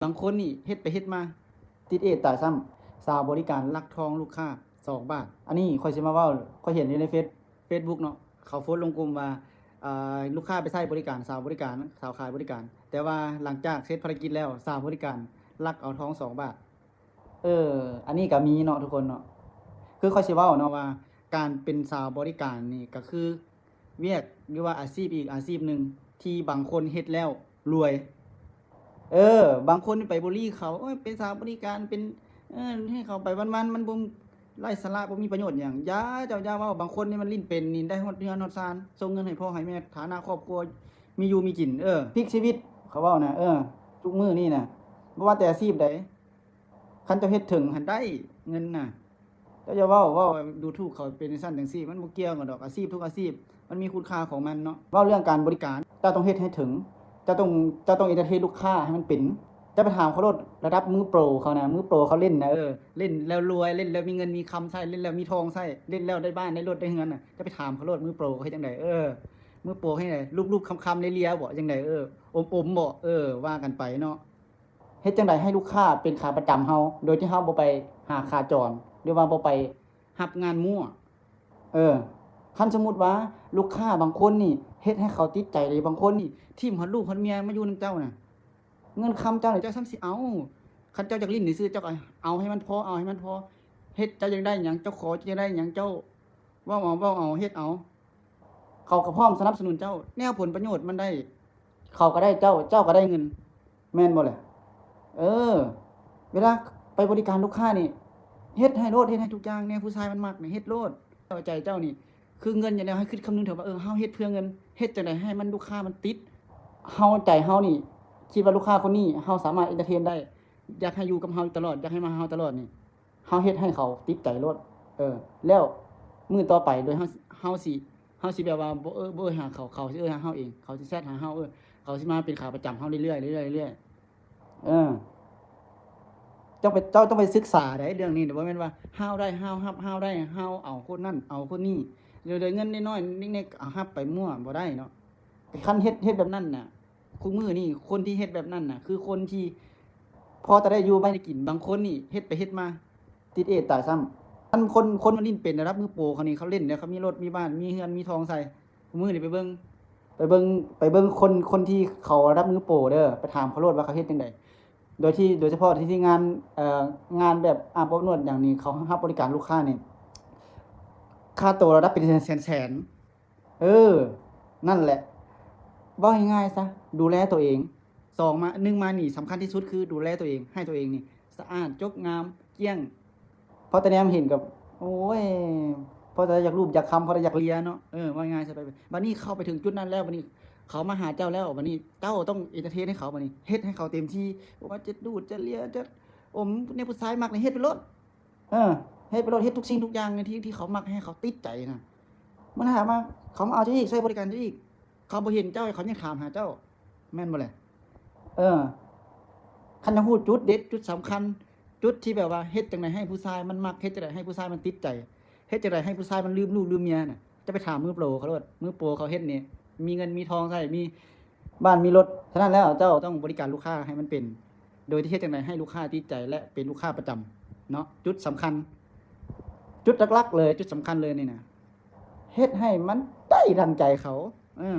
ບາງຄົນນີ້ເຮັດໄປເຮັດມາ ຕິດເອດຕາຍຊ້ຳ ສາວບໍລິການລັກທອງລູກຄ້າສອງບາດ. ອັນນີ້ຂ້ອຍຊິມາເວົ້າ ຂ້ອຍເຫັນຢູ່ໃນເຟສ ເຟສບຸກເນາະ ເຂົາໂພສລົງກຸ່ມວ່າ ອ່າ ລູກຄ້າໄປໃຊ້ບໍລິການ ສາວບໍລິການ ສາວຂາຍບໍລິການ ແຕ່ວ່າຫຼັງຈາກເສັດພາລະກິດແລ້ວ ສາວບໍລິການລັກເອົາທອງສອງບາດ. ເອີ ອັນນີ້ກໍມີເນາະທຸກຄົນເນາະ. ຄືຂ້ອຍຊິເວົ້າເນາະວ່າ ການເປັນສາວບໍລິການນີ້ກໍຄືວຽກ ຫຼືວ່າອາຊີບອີກອາຊີບໜຶ່ງ ທີ່ບາງຄົນເຮັດແລ້ວລວຍ. ເອີ ບາງຄົນໄປບູລີເຂົາ ໂອ້ຍ ເປັນສາວບໍລິການ ເປັນ ເອີ ໃຫ້ເຂົາໄປວັນໆ ມັນບໍ່ໄຮ້ສາລະ ບໍ່ມີປະໂຫຍດຫຍັງ. ຢ່າ ເຈົ້າຢ່າເວົ້າ ບາງຄົນນີ້ມັນຫຼິ້ນເປັນນີ້ ໄດ້ຮອດເຮືອນຮອດຊານ ສົ່ງເງິນໃຫ້ພໍ່ໃຫ້ແມ່ ຖານະຄອບຄົວມີຢູ່ມີກິນ. ເອີ ພລິກຊີວິດ ເຂົາເວົ້ານະ. ເອີ ທຸກມື້ນີ້ນະ ບໍ່ວ່າແຕ່ອາຊີບໃດ ຄັນເຈົ້າເຮັດເຖິງຫັ້ນໄດ້ເງິນນະ. ເຈົ້າຢ່າເວົ້າ ເວົ້າດູຖູກເຂົາເປັນຈັ່ງຊັ້ນຈັ່ງຊີ້ ມັນບໍ່ກ່ຽວກັນດອກ. ອາຊີບທຸກອາຊີບມັນມີຄຸນຄ່າຂອງມັນເນາະ. ເວົ້າເລື່ອງການບໍລິການ ເຈົ້າຕ້ອງເຮັດໃຫ້ເຖິງ ເຈົ້າຕ້ອງ ເຈົ້າຕ້ອງເອັນເຕີເທນລູກຄ້າໃຫ້ມັນເປັນ. ເຈົ້າໄປຖາມເຂົາໂລດ ລະດັບມືໂປຣເຂົານະ ມືໂປຣເຂົາຫຼິ້ນນະ ເອີ ຫຼິ້ນແລ້ວລວຍ ຫຼິ້ນແລ້ວມີເງິນມີຄຳໃຊ້ ຫຼິ້ນແລ້ວມີທອງໃຊ້ ຫຼິ້ນແລ້ວໄດ້ບ້ານໄດ້ລົດໄດ້ເຮືອນນະ. ເຈົ້າໄປຖາມເຂົາໂລດ ມືໂປຣເຂົາເຮັດຈັ່ງໃດ. ເອີ ມືໂປຣເຮັດຈັ່ງໃດ ລູບໆຄຳໆເລຍໆບໍ ຈັ່ງໃດ ເອີ ອົມໆບໍ ເອີ ວ່າກັນໄປເນາະ. ເຮັດຈັ່ງໃດໃຫ້ລູກຄ້າເປັນຂາປະຈຳເຮົາ ໂດຍທີ່ເຮົາບໍ່ໄປຫາຂາຈອນ ຫຼືວ່າບໍ່ໄປຮັບງານມົ້ວ? ເອີ ຄັນສົມມຸດວ່າລູກຄ້າບາງຄົນນີ້ເຮັດໃຫ້ເຂົາຕິດໃຈເດ ບາງຄົນນີ້ຖິ້ມຮອດລູກຮອດເມຍມາຢູ່ນຳເຈົ້ານະ ເງິນຄຳເຈົ້ານີ້ເຈົ້າສ່ຳຊິເອົາ. ຄັນເຈົ້າຢາກຫຼິ້ນຊື່ໆ ເຈົ້າກໍເອົາໃຫ້ມັນພໍ ເອົາໃຫ້ມັນພໍ. ເຮັດ ເຈົ້າຢາກໄດ້ຫຍັງ ເຈົ້າຂໍ ເຈົ້າຢາກໄດ້ຫຍັງ ເຈົ້າເວົ້າເອົາ ເວົ້າເອົາ ເຮັດເອົາ. ເຂົາກໍພ້ອມສະໜັບສະໜູນເຈົ້າ ແນວຜົນປະໂຫຍດມັນໄດ້ ເຂົາກໍໄດ້ເຈົ້າ ເຈົ້າກໍໄດ້ເງິນ ແມ່ນບໍ່ແຫຼະ? ເອີ ເວລາໄປບໍລິການລູກຄ້ານີ້ ເຮັດໃຫ້ໂລດ ເຮັດໃຫ້ທຸກຢ່າງແນ່ ຜູ້ຊາຍມັນມັກນີ້ ເຮັດໂລດ. ເຈົ້າ ໃຈເຈົ້ານີ້ຄືເງິນຢູ່ແລ້ວ ໃຫ້ຄິດຄຳນຶງເຖິງວ່າ ເອີ ເຮົາເຮັດເພື່ອເງິນ ເຮັດຈັ່ງໃດໃຫ້ມັນ ລູກຄ້າມັນຕິດ. ເຮົາ ໃຈເຮົານີ້ຄິດວ່າລູກຄ້າຄົນນີ້ ເຮົາສາມາດເອັນເຕີເທນໄດ້ ຢາກໃຫ້ຢູ່ກັບເຮົາຕະຫຼອດ ຢາກໃຫ້ມາຫາເຮົາຕະຫຼອດນີ້ ເຮົາເຮັດໃຫ້ເຂົາຕິດໃຈໂລດ. ເອີ ແລ້ວມື້ຕໍ່ໄປໂດຍເຮົາ ເຮົາຊິ ເຮົາຊິແບບວ່າບໍ່ ເອີ ບໍ່ເອີຫາເຂົາ ເຂົາຊິເອີຫາເຮົາເອງ ເຂົາຊິແຊັດຫາເຮົາ ເອີ ເຂົາຊິມາເປັນຂາປະຈຳເຮົາເລື້ອຍໆ ເລື້ອຍໆ ເອີ ເຈົ້າໄປ ເຈົ້າຕ້ອງໄປສຶກສາໄດ໋ເລື່ອງນີ້ ບໍ່ແມ່ນວ່າຫ້າວໄດ້ ຫ້າວຮັບ ຫ້າວໄດ້ ຫ້າວເອົາຄົນນັ້ນເອົາຄົນນີ້ ໂດຍ ໂດຍເງິນນ້ອຍໆເລັກໆເອົາຮັບໄປມົ້ວ ບໍ່ໄດ້ເນາະ. ຄັນເຮັດ ເຮັດແບບນັ້ນນະ ຄູ່ມື້ນີ້ຄົນທີ່ເຮັດແບບນັ້ນນະ ຄືຄົນທີ່ພໍແຕ່ໄດ້ຢູ່ໄດ້ກິນ. ບາງຄົນນີ້ເຮັດໄປເຮັດມາ ຕິດເອດຕາຍຊ້ຳ. ຄັນຄົນ ຄົນມັນຫຼິ້ນເປັນລະດັບມືໂປຣເຂົານີ້ ເຂົາຫຼິ້ນແລ້ວ ເຂົາມີລົດມີບ້ານ ມີເຮືອນມີທອງໃສ່. ມື້ນີ້ໄປເບິ່ງ ໄປເບິ່ງ ໄປເບິ່ງຄົນ ຄົນທີ່ເຂົາລະດັບມືໂປຣເດີ ໄປຖາມເຂົາໂລດວ່າເຂົາເຮັດຈັ່ງໃດ. ໂດຍທີ່ ໂດຍສະເພາະທີ່ ທີ່ງານ ເອີ ງານແບບອາບອົບນວດຫຍັງນີ້ ເຂົາຮັບບໍລິການລູກຄ້ານີ້ ຄ່າໂຕລະດັບເປັນແສນໆ. ເອີ ນັ້ນແຫຼະ ເວົ້າງ່າຍໆຊະ ດູແລຕົວເອງ. ສອງມາ ໜຶ່ງມານີ້ສຳຄັນທີ່ສຸດຄືດູແລຕົວເອງ ໃຫ້ຕົວເອງນີ້ສະອາດ ຈົບງາມ ກ້ຽງ. ພໍແຕ່ແນມເຫັນກໍ ໂອ້ຍ ພໍແຕ່ຢາກລູບຢາກຄຳ ພໍແຕ່ຢາກເລຍເນາະ. ເອີ ເວົ້າງ່າຍຊະ ໄປ ບາດນີ້ເຂົ້າໄປເຖິງຈຸດນັ້ນແລ້ວ ບາດນີ້ເຂົາມາຫາເຈົ້າແລ້ວ ບາດນີ້ເຈົ້າຕ້ອງເອັນເຕີເທນໃຫ້ເຂົາ ບາດນີ້ເຮັດໃຫ້ເຂົາເຕັມທີ່. ບໍ່ວ່າຈະດູດຈະເລຍຈະອົມແນວຜູ້ຊາຍມັກນີ້ ເຮັດໄປໂລດ. ເອີ ເຮັດໄປໂລດ ເຮັດທຸກສິ່ງທຸກຢ່າງທີ່ ທີ່ເຂົາມັກ ໃຫ້ເຂົາຕິດໃຈນະ. ມັນຫາມາ ເຂົາມາເອົາເຈົ້າອີກ ໃຊ້ບໍລິການເຈົ້າອີກ ເຂົາບໍ່ເຫັນເຈົ້າ ເຂົາຍັງຖາມຫາເຈົ້າ ແມ່ນບໍ່ແຫຼະ? ເອີ ຄັນຢາກຮູ້ຈຸດເດັດ ຈຸດສຳຄັນ ຈຸດທີ່ແບບວ່າເຮັດຈັ່ງໃດໃຫ້ຜູ້ຊາຍມັນມັກ ເຮັດຈັ່ງໃດໃຫ້ຜູ້ຊາຍມັນຕິດໃຈ ເຮັດຈັ່ງໃດໃຫ້ຜູ້ຊາຍມັນລືມລູກລືມເມຍນະ ຈະໄປຖາມມືໂປຣເຂົາໂລດ. ມືໂປຣເຂົາເຮັດນີ້ມີເງິນມີທອງໃຊ້ ມີ ບ້ານມີລົດ. ສະນັ້ນແລ້ວເຈົ້າຕ້ອງບໍລິການລູກຄ້າໃຫ້ມັນເປັນ ໂດຍທີ່ເຮັດຈັ່ງໃດໃຫ້ລູກຄ້າຕິດໃຈ ແລະ ເປັນລູກຄ້າປະຈຳເນາະ. ຈຸດສຳຄັນ ຈຸດຫຼັກໆເລີຍ ຈຸດສຳຄັນເລີຍນີ້ນະ ເຮັດໃຫ້ມັນໄດ້ດັ່ງໃຈເຂົາ. ເອີ